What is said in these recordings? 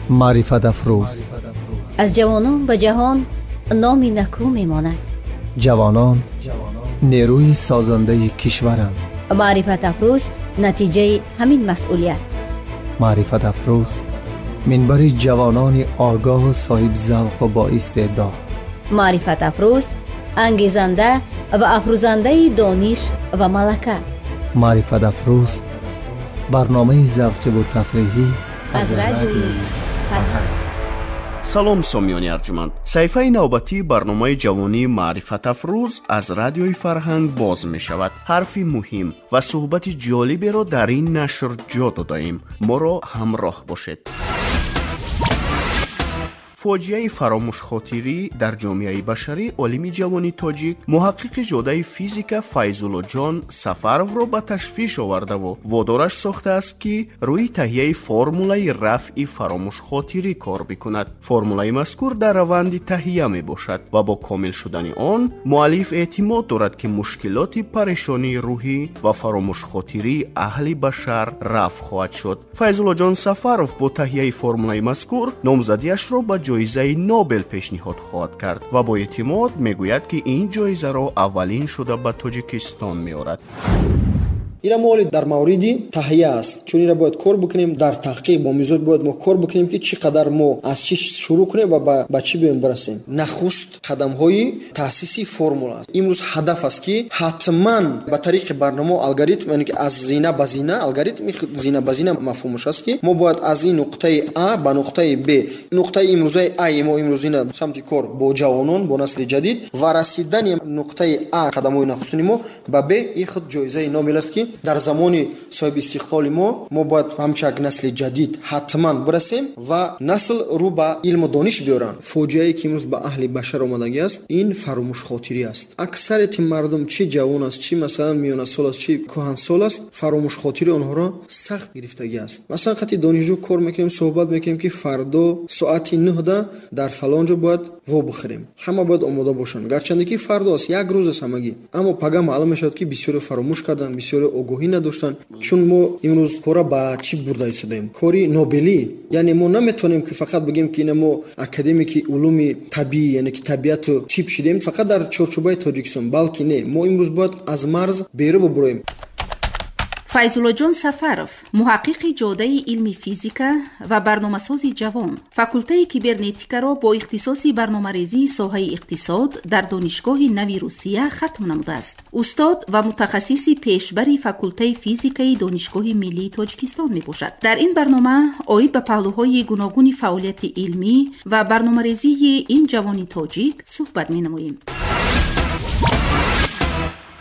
Маърифатафрӯз аз ҷавонон ба ҷаҳон номи накӯ мемонад. Ҷавонон нерӯи созандаи кишваранд. Маърифатафрӯз натиҷаи ҳамин масъулият. Маърифатафрӯз минбари ҷавонони огоҳу соҳибзавқу боистеъдод. Маърифатафрӯз ангезанда ва афрӯзандаи дониш ва малака. Маърифатафрӯз барномаи завқиву тафриҳӣ аз радиои Фарҳанг. Салом, сомиёни арҷуманд. Саҳифаи навбатии барномаи ҷавонии Маърифатафрӯз аз радиои Фарҳанг боз мешавад. Ҳарфи муҳим ва суҳбати ҷолиберо дар ин нашр ҷо додаем. Моро ҳамроҳ бошед. Фоҷиаи фаромӯшхотирӣ дар ҷомеаи башарӣ олими ҷавони тоҷик, муҳаққиқи ҷодаи физика Файзуллоҷон Сафаровро ба ташвиш овардаву водораш сохтааст, ки рӯи таҳияи формулаи рафъи фаромӯшхотирӣ кор бикунад. Формулаи мазкур дар раванди таҳия мебошад ва бо комил шудани он муаллиф эътимод дорад, ки мушкилоти парешонии рӯҳӣ ва фаромӯшхотирии аҳли башар рафъ хоҳад шуд. Файзуллоҷон Сафаров бо таҳияи формулаи мазкур номзадиашро ба ҷоизаи Нобел пешниҳод хоҳад кард ва бо эътимод мегӯяд, ки ин ҷоизаро аввалин шуда ба Тоҷикистон меорад. Ира мо ҳоле дар мавриди таҳия аст, чун ира бояд кор бикунем дар таҳқиқ, бо мизоҷ бояд мо кор бикунем, ки чӣ қадар мо аз чӣ шурӯъ кунем ва ба чӣ биёем бирасем. Нахуст қадамҳои таъсиси формула аст. Имрӯз ҳадаф аст, ки ҳатман ба тариқи барнома алгоритм, яъне ки аз зина ба зина, алгоритми зина ба зина мафҳумаш аст, ки мо бояд аз ин нуқтаи А ба нуқтаи Б, нуқтаи имрӯзаи А мо имрӯз ина самти кор бо ҷавонон, бо насли ҷадид ва расидани нуқтаи А, қадамҳои нахустини мо ба Б, ин худ ҷоизаи Нобел аст, ки дар замони соҳиби истиқлоли мо бояд ҳамчун як насли ҷадид ҳатман бирасем ва насл рӯ ба илму дониш биёранд. Фоҷиае ки имрӯз ба аҳли башар омадагӣ аст, ин фаромӯшхотирӣ аст. Аксарияти мардум, чӣ ҷавон аст, чӣ масалан миёнасол аст, чӣ кӯҳансол аст, фаромӯшхотири онҳоро сахт гирифтагӣ аст. Масалан, қати донишҷӯ кор мекунем, суҳбат мекунем, ки фардо соати 9 дар фалон ҷо бояд во бихӯрем. Ҳама бояд омода бошанд. Гарчанде ки фардо аст, як рӯз аст ҳамагӣ. Аммо пага маълум мешавад, ки бисёре фаромӯш карданд, бисёре огоҳӣ надоштанд. Чун мо имрӯз кора ба чӣ бурда истодаем? Кори нобелӣ. Яъне мо наметавонем, ки фақат бигем, ки ина мо академики улуми табиӣ, яъне ки табиату тиб шидем фақат дар чорчӯбаи Тоҷикистон, балки не, мо имрӯз бояд аз марз берун бубуроем. Файзуллоҷон Сафаров, муҳаққиқи ҷодаи илми физика ва барномасози ҷавон, факултаи кибернетикаро бо ихтисоси барномарезии соҳаи иқтисод дар Донишгоҳи нави Русия хатм намудааст. Устод ва мутахассиси пешбари факултаи физикаи Донишгоҳи миллии Тоҷикистон мебошад. Дар ин барнома оид ба паҳлӯҳои гуногуни фаъолияти илмӣ ва барномарезии ин ҷавони тоҷик суҳбат менамоем.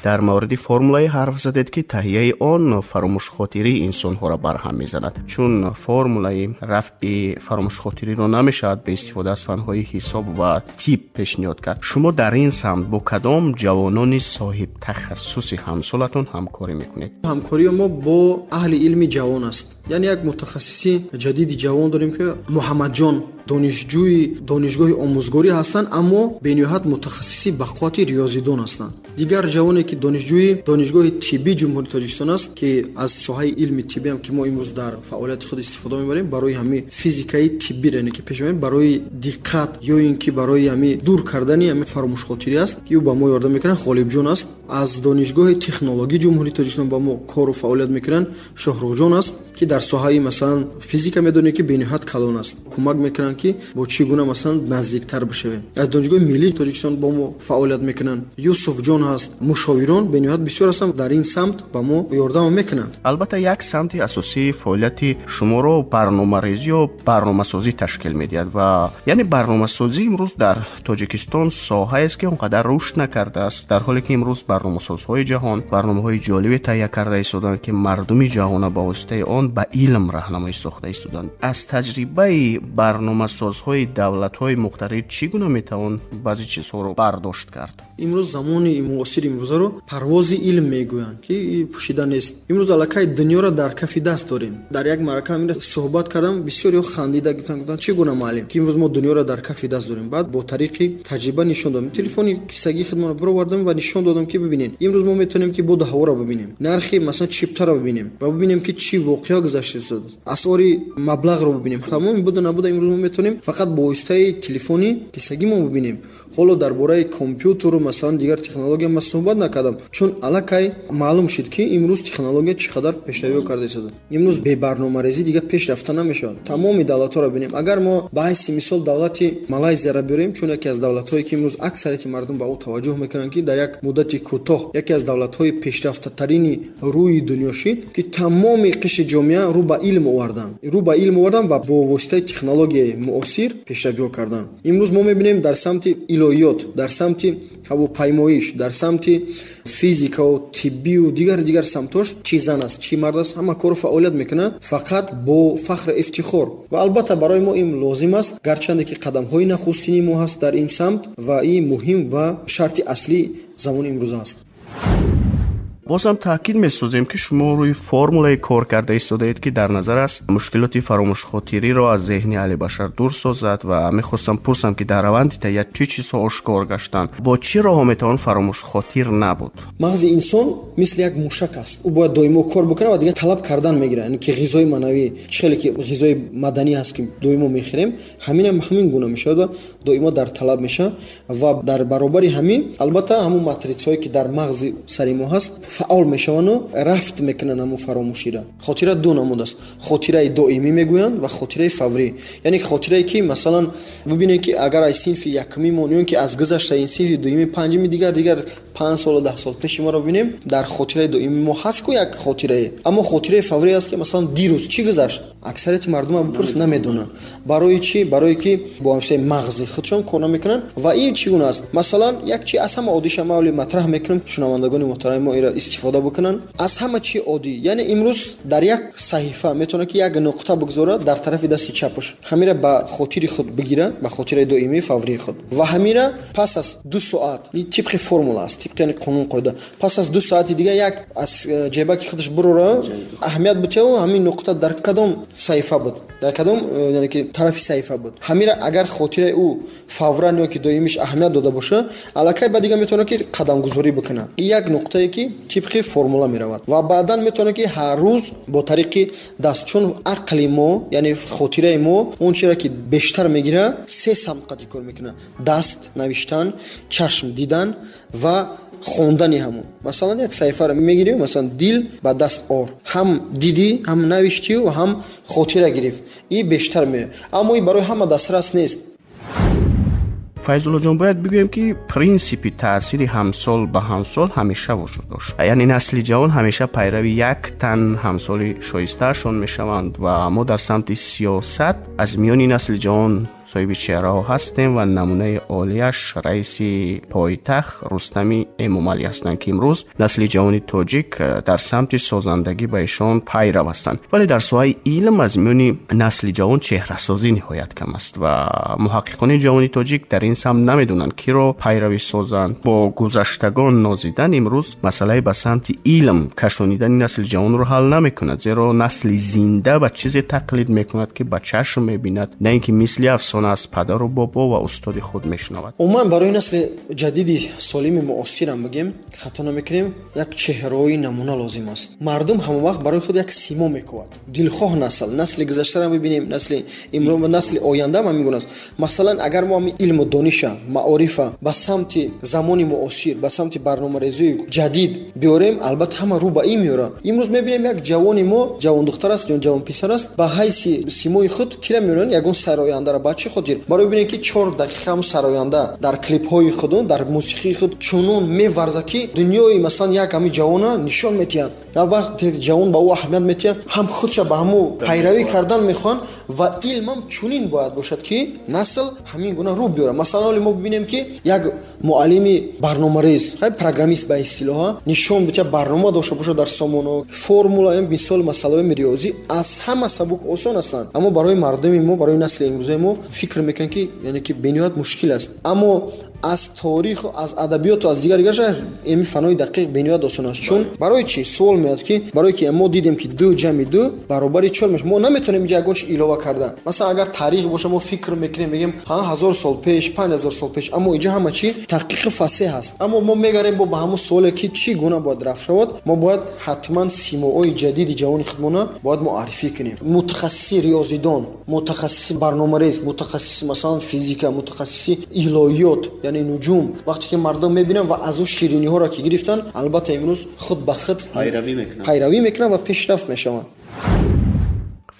Дар мавриди формулае ҳарф задед, ки таҳияи он фаромӯшхотирии инсонҳоро барҳам мезанад. Чун формулаи рафъи фаромӯшхотириро намешавад бе истифода аз фанҳои ҳисоб ва тиб пешниҳод кард. Шумо дар ин самт бо кадом ҷавонони соҳибтахассуси ҳамсолатон ҳамкорӣ мекунед? Ҳамкории мо бо аҳли илми ҷавон аст. Яъне як мутахассиси ҷадиди ҷавон дорем, ки Муҳаммадҷон донишҷӯи донишгоҳи омӯзгорӣ ҳастанд, аммо бениҳоят мутахассиси ба қуввати риёзидон ҳастанд. Дигар ҷавоне, ки донишҷӯи донишгоҳи тиббии Ҷумҳурии Тоҷикистон аст, ки аз соҳаи илми тиббӣ ҳам, ки мо имрӯз дар фаъолияти худ истифода мебарем, барои ҳамин физикаи тиббӣ, яъне ки пеш мебарем, барои диққат ё ин ки барои ҳамин дур кардани ҳамин фаромӯшхотирӣ аст, ки ӯ ба мо ёрдам мекунад. Ғолибҷон аст, аз донишгоҳи технологии Ҷумҳурии Тоҷикистон ба мо кору фаъолият мекунанд. Шоҳрухҷон аст, ки дар соҳаи масалан физика медонем, ки бениҳоят калон аст, кӯмак мекунанд, ки бо чӣ гуна масалан наздиктар бишавем. Аз донишгоҳи миллии Тоҷикистон бо мо фаъолият мекунанд. Юсуфҷон ҳаст. Мушовирон бениҳоят бисёр ҳастанд, дар ин самт ба мо ёрдам мекунанд. Албатта, як самти асосии фаъолияти шуморо барномарезӣ ё барномасозӣ ташкил медиҳад ва яъне барномасозӣ имрӯз дар Тоҷикистон соҳаест, ки он қадар рушд накардааст, дар ҳоле ки имрӯз барномасозҳои ҷаҳон барномаҳои ҷолибе таҳия карда истоданд, ки мардуми ҷаҳона ба воситаи он ба илм раҳнамоӣ сохта истоданд. Аз таҷрибаи барномасозҳои давлатҳои мухталиф чӣ гуна метавон баъзе чизҳоро бардошт кард? Имрӯз замони муосири имрӯзаро парвози илм мегӯянд, ки пӯшида нест. Имрӯз аллакай дунёро дар кафи даст дорем. Дар як марака ҳаминро суҳбат кардам, бисёриҳо хандида гуфтанд, чӣ гуна муаллим, ки имрӯз мо дунёро дар кафи даст дорем. Баъд бо тариқи таҷриба нишон додам. Телефони кисагии худмонро баровардам ва нишон додам, ки бибинед, имрӯз мо метавонем, ки боду ҳаворо бибинем, нархи масалан чиптаро бибинем ва бибинем, ки чӣ воқеа пешравиҳо гузашта истодааст. Асъори маблағро бибинем, тамоми буда набуда имрӯз мо метавонем фақат бо воситаи телефони кисагӣ мо бибинем. Ҳоло дар бораи компютеру масалан дигар технология ман суҳбат накардам, чун аллакай маълум шуд, ки имрӯз технология чӣ қадар пешравиҳо карда истодааст. Имрӯз бебарномарезӣ дигар пеш рафта намешавад. Тамоми давлатҳоро бинем, агар мо ба ҳайси мисол давлати Малайзияро биёрем, чун яке аз давлатҳое ки имрӯз аксарияти мардум ба ӯ таваҷҷӯҳ мекунанд, ки дар як муддати кӯтоҳ яке аз давлатҳои пешрафтатарини рӯи дунё шид, ки тамоми қишри ҷомеа рӯ ба илм оварданд, рӯ ба илм оварданд ва бо воситаи технологияи муосир пешравиҳо карданд. Имрӯз мо мебинем дар самти илоҳиёт, дар самти ҳавопаймоиш, дар самти физикаву тиббию дигар самтош чӣ зан аст, чӣ мард аст, ҳама кору фаъолият мекунад фақат бо фахру ифтихор. Ва албатта барои мо ин лозим аст, гарчанде ки қадамҳои нахустини мо ҳаст дар ин самт ва ин муҳим ва шарти аслии замони имрӯза аст. Боз ҳам таъкид месозем, ки шумо рӯи формулаи кор карда истодаед, ки дар назар аст мушкилоти фаромӯшхотириро аз зеҳни аҳли башар дур созад. Ва мехостам пурсам, ки дар раванди таҳия чӣ чизҳо ошкор гаштанд, бо чӣ роҳҳо метавон фаромӯшхотир набуд? Мағзи инсон мисли як мушак аст, ӯ бояд доимо кор бикунад ва дигар талаб кардан мегирад. Яъне ки ғизои маънавӣ чӣ хеле ки ғизои маданӣ ҳаст, ки доимо мехӯрем, ҳаминам ҳамин гуна мешавад ва доимо дар талаб мешавад. Ва дар баробари ҳамин албатта ҳамун матритсҳое ки дар мағзи сари мо ҳаст фаъол мешаванду рафт мекунанд ҳамун фаромӯширо. Хотира ду намуд аст: хотираи доимӣ мегӯянд ва хотираи фаврӣ. Яъне хотирае ки масалан бибинед, ки агар аз синфи якумимон ё ки аз гузаштаи ин синфи дуюми, панҷуми, дигар 5 солу 10 сол пеши моро бибинем, дар хотираи доимӣ мо ҳаст ку як хотирае. Аммо хотираи фаврӣ аст, ки масалан дирӯз чӣ гузашт, аксарияти мардума бипурс намедонанд. Барои чӣ? Барое ки бо ҳамсаи мағзи худшон кор намекунанд. Ва ин чӣ гуна аст? Масалан, як чи аз ҳама оддиша ма вале матраҳ мекунам, шунавандагони муҳтарами мо инро истифода бикунанд. Аз ҳама чи оддӣ, яъне имрӯз дар як саҳифа метавонад, ки як нуқта бигзорад дар тарафи дасти чапаш, ҳамира ба хотири худ бигира, ба хотираи доимии фаврии худ, ва ҳамира пас аз 2 соат, ин тибқи формула аст, тибқи яъне қонун қоида, пас аз 2 соати дига як аз ҷайбаки худаш бурора, аҳамият бутеву ҳамин нуқта дар кадом саҳифа буд, дар кадом яъне ки тарафи саҳифа буд. Ҳамира агар хотираи ӯ фавран ё ки доимиш аҳамият дода боша, аллакай ба дига метавонад, ки қадамгузорӣ бикунад. Ин як нуқтае, ки тибқи формула меравад. Ва баъдан метавонад, ки ҳар рӯз бо тариқи даст, чун ақли мо, яъне хотираи мо он чиро ки бештар мегирад, се самт қадри кор мекунад: даст навиштан, чашм дидан ва хондани ҳамон. Масалан, як саҳифаро мегирем, масалан дил ба даст ор, ҳам дидӣ, ҳам навиштию, ҳам хотира гирифт, ин бештар меояд. Аммо ин барои ҳама дастрас нест. Файзуллоҷон, бояд бигӯем, ки принсипи таъсири ҳамсол ба ҳамсол ҳамеша вуҷуд дошт. Яъне насли ҷавон ҳамеша пайрави як тан ҳамсоли шоистаашон мешаванд ва мо дар самти сиёсат аз миёни насли ҷавон соҳиби чеҳраҳо ҳастем ва намунаи олияш раиси пойтахт Рустами Эмомалӣ ҳастанд, ки имрӯз насли ҷавони тоҷик дар самти созандагӣ ба ишон пайрав ҳастанд. Вале дар соҳаи илм аз миёни насли ҷавон чеҳрасозӣ ниҳоят кам аст ва муҳаққиқони ҷавони тоҷик дар ин самт намедонанд, киро пайравӣ созанд. Бо гузаштагон нозидан имрӯз масъалаи ба самти илм кашонидани насли ҷавонро ҳал намекунад, зеро насли зинда ба чизе тақлид мекунад, ки ба чашм мебинад, на ин ки мисли афсона аз падару бобо ва устоди худ мешунавад. Умуман барои насли ҷадиди солими муосирам бигем, хато намекунем, як чеҳраҳои намуна лозим аст. Мардум ҳама вақт барои худ як симо мекувад. Дилхоҳ насл, насли гузаштаро бибинем, насли имрӯз ва насли оянда ҳам ҳамин гуна аст. Масалан, агар мо ҳамин илму дониша, маорифа ба самти замони муосир, ба самти барномарезии ҷадид биёрем, албатта ҳама рӯ ба ин меорад. Имрӯз мебинем як ҷавони мо, ҷавондухтар аст ё ҷавонписар аст, ба ҳайси симои худ кира меоранд? Ягон сарояндаро. Ба чӣ хотир? Барои бибинем, ки 4 дақиқа ҳам сароянда дар клипҳои худ, дар мусиқии худ чунон меварзад, ки дунёи масалан як ҳамин ҷавона нишон медиҳад. Ва вақте ҷавон ба ӯ аҳамият медиҳад, ҳам худша ба ҳамун пайравӣ кардан мехоҳанд. Ва илмам чунин бояд бошад, ки насл ҳамин гуна рӯ биёрад. Масалан, ҳоле мо бибинем, ки як муаллими барномарез, программист ба истилоҳа, нишон бидиҳад, барнома дошта бошад дар сомоно, формула, мисол масъалаҳои риёзӣ аз ҳама сабук осон ҳастанд. Аммо барои мардуми мо, барои насли имрӯзаи мо фикр мекунанд, ки яъне ки бениҳоят мушкил аст. Аммо Аз таърих, аз адабиёт ва аз дигар дигараш ин фанҳои дақиқ бениҳоят осон аст. Чун барои чӣ суол меояд, ки барои ки мо дидем, ки 2 ҷамъи 2 баробари 4 мешавад, мо наметавонем инҷа ягон чиз илова карда. Масалан, агар таърих боша, мо фикр мекунем, мегӯем 1000 сол пеш, 5000 сол пеш, аммо инҷа ҳама чӣ таҳқиқи фасеҳ аст. Аммо мо мегарем бо ба ҳамон суоле, ки чӣ гуна бояд рафт шавад, мо бояд ҳатман симоҳои ҷадиди ҷавони худмона бояд муаррифӣ кунем. Мутахассиси риёзидон, мутахассиси барномарез, мутахассиси масалан физика, мутахассиси илоҳиёт, яъне нуҷум. Вақте ки мардум мебинанд ва аз ӯ шириниҳоро ки гирифтанд, албатта имрӯз худ ба худ пайравӣ мекунанд ва пешрафт мешаванд.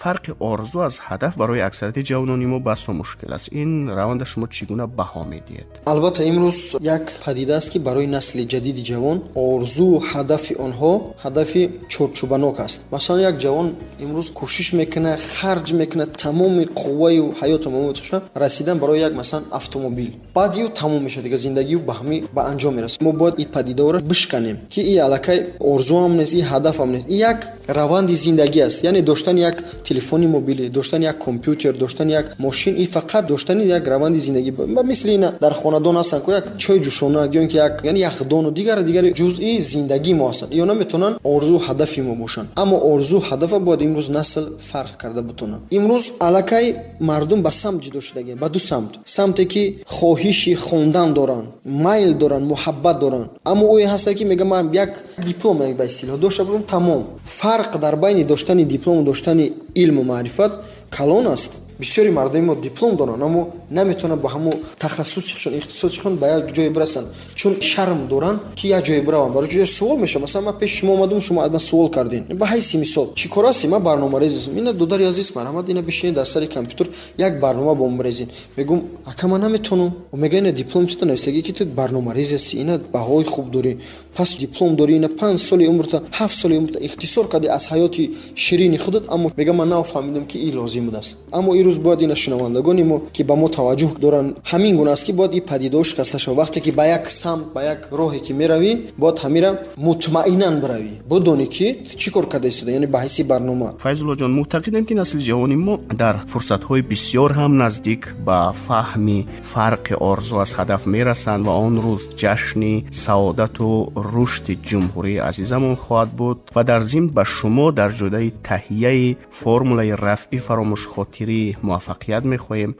Фарқи орзу аз ҳадаф барои аксарияти ҷавонони мо басо мушкил аст. Ин раванда шумо чӣ гуна баҳо медиҳед? Албатта имрӯз як падида аст, ки барои насли ҷадиди ҷавон орзу ҳадафи онҳо ҳадафи чорчӯбанок аст. Масалан, як ҷавон имрӯз кӯшиш мекунад, харҷ мекунад тамоми қувваю ҳаёту мамоташро расидан барои як масалан автомобил. Баъд ю тамом мешавад, дигар зиндагию ба ҳамин ба анҷом мерасад. Мо бояд ин падидаҳоро бишканем, ки ин аллакай орзуам нест, ин ҳадафам нест, ин як раванди зиндагӣ аст. Яъне доштани як телефони мобилӣ, доштани як компютер, доштани як мошин, ин фақат доштани як раванди зиндагӣ. Ба мисли ина дар хонадон ҳастанд, ку як чой ҷӯшона ё ин ки як яъне яхдону дигар дигари ҷузъи зиндагии мо ҳастанд. Иё наметавонанд орзу ҳадафи мо бошанд, аммо орзу ҳадафа бояд имрӯз насл фарқ карда бутонад. Имрӯз аллакай мардум ба самт ҷудо шудагианд, ба ду самт. Самте ки хоҳиши хондан доранд, майл доранд, муҳаббат доранд, аммо ӯе ҳаста, ки мега ман як диплом ба истилоҳ дошта бошам, тамом. Фарқ дар байни доштани диплому доштани илму маърифат калон аст. Бисёри мардуми мо диплом доранд, аммо наметавонанд ба ҳамон тахассусишон, ихтисосишон ба як ҷое бирасанд, чун шарм доранд, ки як ҷое бираванд. Барои ҷое суол мешавад. Масалан, ман пеши шумо омадам, шумо аз ман суол кардем. Ба ҳайси мисол, чӣ кор ҳастӣ? Ман барномарез ҳастам. Ина додари азиз, марҳамат, ина бишинед дар сари компютер як барнома бо ман резин. Мегӯм, ака, ман наметавонам. Мега, ина диплом чита навиштагӣ, ки ту барномарез ҳастӣ, ина баҳои хуб дорӣ, пас диплом дорӣ, ина 5 соли умрта, 7 соли умрта ихтисор кардӣ аз ҳаёти ширини худат, аммо мега, ман нафаҳмидам, ки ин лозим будааст. Аммо имрӯз бояд ина шунавандагони мо, ки ба мо таваҷҷӯҳ доранд, ҳамин гуна аст, ки бояд ин падидаҳо шикаста шавад. Вақте ки ба як самт, ба як роҳе ки меравӣ, бояд ҳамира мутмаинан биравӣ, бидонӣ, ки чӣ кор карда истода, яъне ба ҳайси барнома. Файзуллоҷон, муътақидем, ки насли ҷавони мо дар фурсатҳои бисёр ҳам наздик ба фаҳми фарқи орзу аз ҳадаф мерасанд ва он рӯз ҷашни саодату рушди ҷумҳурии азизамон хоҳад буд. Ва дар зимн ба шумо дар ҷодаи таҳияи формулаи рафъи фаромӯшхотирӣ муваффақият мехоҳем.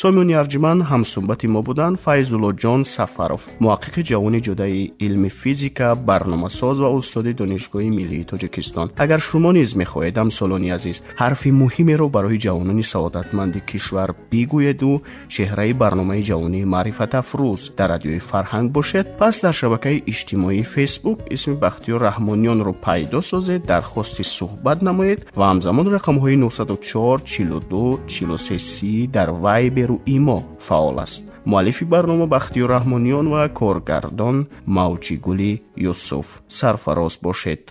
Сомиёни арҷуманд, ҳамсӯҳбати мо буданд Файзуллоҷон Сафаров, муҳаққиқи ҷавони ҷодаи илми физика, барномасоз ва устоди Донишгоҳи миллии Тоҷикистон. Агар шумо низ мехоҳед, ҳамсолони азиз, ҳарфи муҳимеро барои ҷавонони саодатманди кишвар бигӯеду чеҳраи барномаи ҷавонии Маърифатафрӯз дар радиои Фарҳанг бошед, пас дар шабакаи иҷтимоии Фейсбук исми Бахтиёр Раҳмониёнро пайдо созед, дархости суҳбат намоед ва ҳамзамон рақамҳои 904 42 43 30 дар Вайберу имо фаъол аст. Муаллифи барнома Бахтиёр Раҳмониён ва коргардон Мавҷигули Юсуф. Сарфароз бошед.